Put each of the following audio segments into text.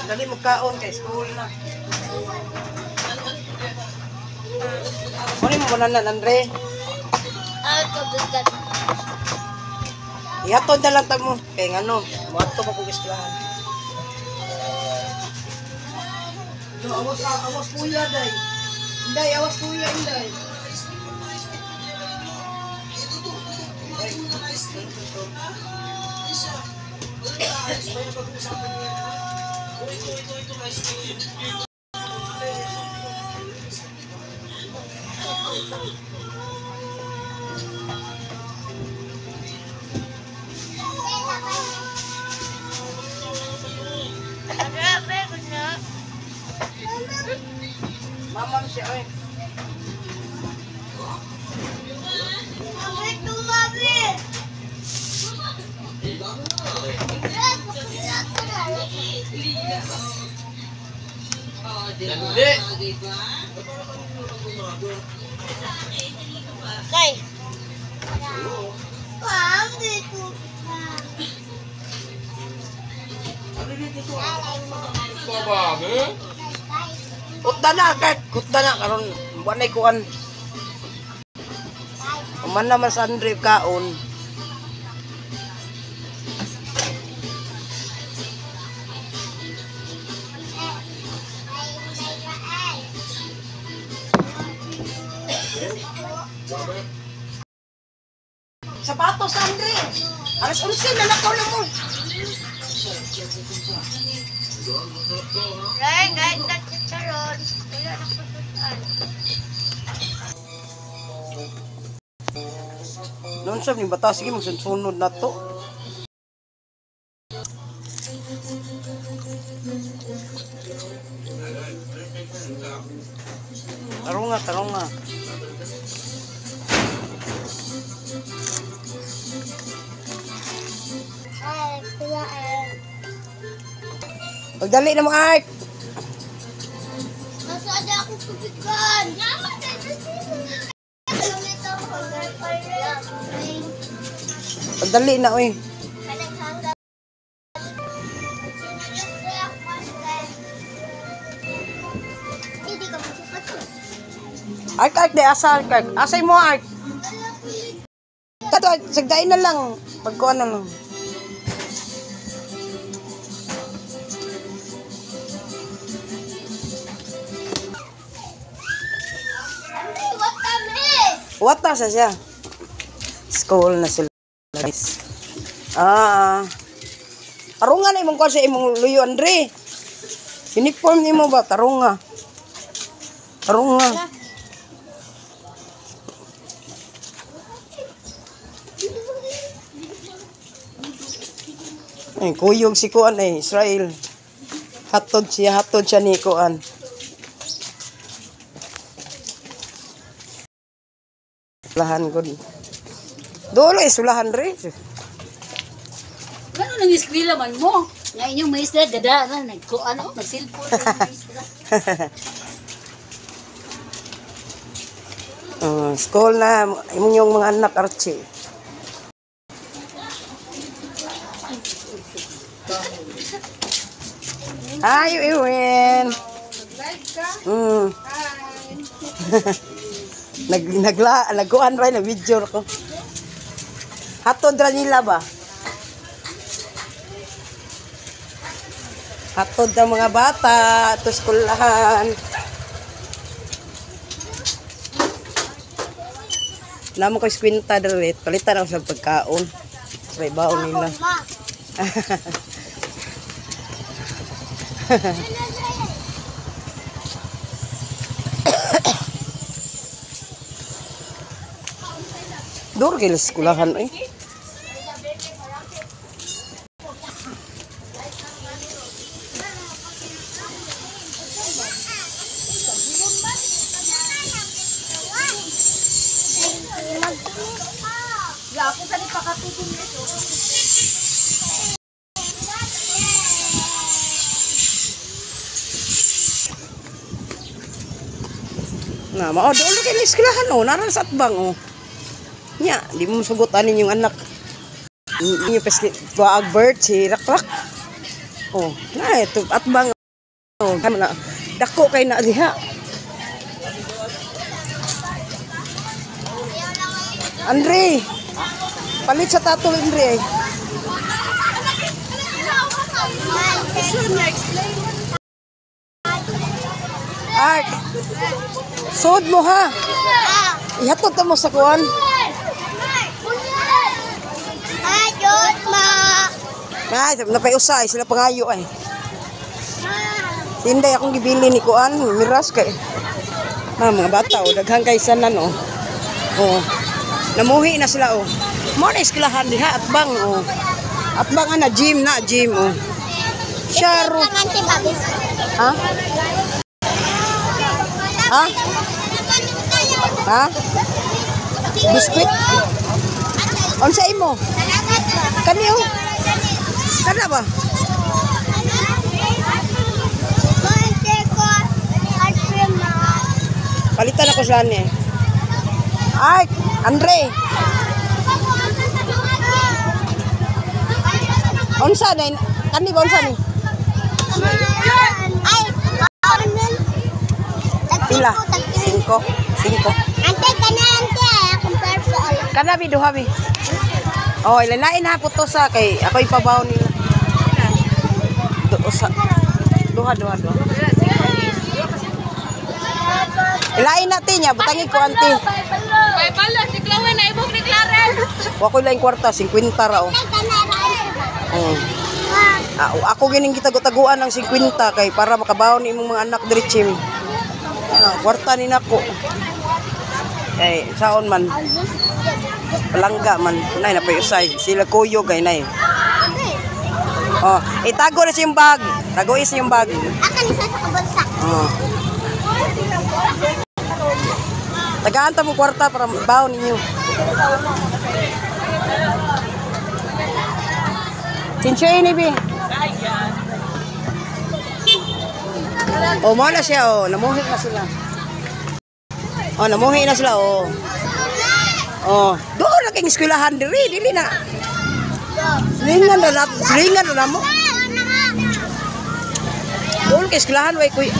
Dali mo kaon kay school na. Kunin mo banana, Andre. Ah, kabigat. Ihatod na lang ta mo. Kay ngano, moadto pa kog eskwelahan. Yo, awas awas kuya day. Inday, awas kuya, inday. Ay, Grabe ko na. Mama siya ay. Mami, tumabi. Dali! Kay. Mami, Bababe? Utda na kay, utda na karon wa nay kuan. Human naman sa Andre kaon. Sapatos, Andre. Alas 11 na nakaw na mo. Ray, guys, nagchicharon. Wala na pasutan. Noon sa ni bata sige magsunod na to. Tarunga, tarunga. Ay, kuya, ay. Pagdali na mo, Art. Masada ako kubigan. Pagdali na, oy. Art, Art, di asa, Art, Art. Asay mo, Art. Tato, sagdain na lang. Pagkuan na lang. What na sa siya? School na sila, guys. Ah. Tarunga na imong kuan sa imong luyo, Andre. Uniform nimo ba? Tarunga. Tarunga. Ay, kuyog si kuan eh, Israel. Hatod siya ni kuan. Sulahan gud. Dulo eh, sulahan re. Ano nang eskwela man mo? Nga inyong maestra, dada na, nagkuan ako, nag-cellphone ang maestra. School na imong yung mga anak, Archie. Hi, Ewan. Nag nagla nagkuan ra na video ko. Hatod ra nila ba? Hatod ang mga bata to eskwelahan. Namo ko eskwinta diri, palitan ako sa pagkaon. Sa ibaon nila. Duro kay eskwelahan eh. Na, mao dulo kay eskwelahan oh, naran sa atbang oh. Nya, di mo sugot anin yung anak. Inyo paski kuag bird si Rakrak. Oh, na ito at bang oh, na dako kay na diha. Andre, palit sa tato Andre. Art, sud mo ha. Ihatod ta mo sa kuan. Ayot, ma. Ay, napay-usay sila pangayo ay. Tinday akong gibili ni kuan, miras kay. Ma, mga bata oh, daghan kay sanan oh. Oh. Namuhi na sila oh. Mo na eskwelahan diha atbang oh. Atbang ana gym na gym oh. Syaro. Ha? Ha? Ha? Biskwit? Unsa imo? Kani oh. Kana ba? Palitan ako sa ni. Ay, Andre. Unsa na kani ba unsa ni? Ay, Pila? Cinco. Cinco. Ante, kana ante, akong purple. Kana bi duha bi. Oh, ilalain ha puto sa kay ako ipabaw nila. Do sa duha duha duha. Ilain natin niya, butangin ko ante. May pala, si Chloe na ibog ni Clarence. Wa ko laing kwarta, 50 ra oh. Oh. Ah, ako gining gitago-taguan ng 50 kay para makabaon ni imong mga anak diri chim. Ah, kwarta ni nako. Eh, saon man. Palangga man, nay na usay sila kuyog ay nay. Oh, itago na siyang bag. Tago is yung bag. Akan isa sa kabulsa. Oh. Tagaan ta mo kwarta para baon ninyo. Sinsya ini bi. Oh, mo na siya oh, namuhi na sila. Oh, namuhi na sila oh. Oh, doon na kayong eskwelahan diri, dili na. Silingan na na, silingan na mo. Doon kay eskwelahan way kuy.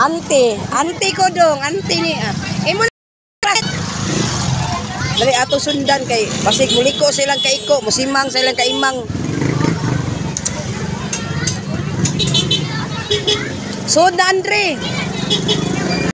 Ante, ante ko dong, ante ni. Ah. Imo na. Dali ato sundan kay basig muliko silang kaiko, musimang silang kaimang. Sud na Andre.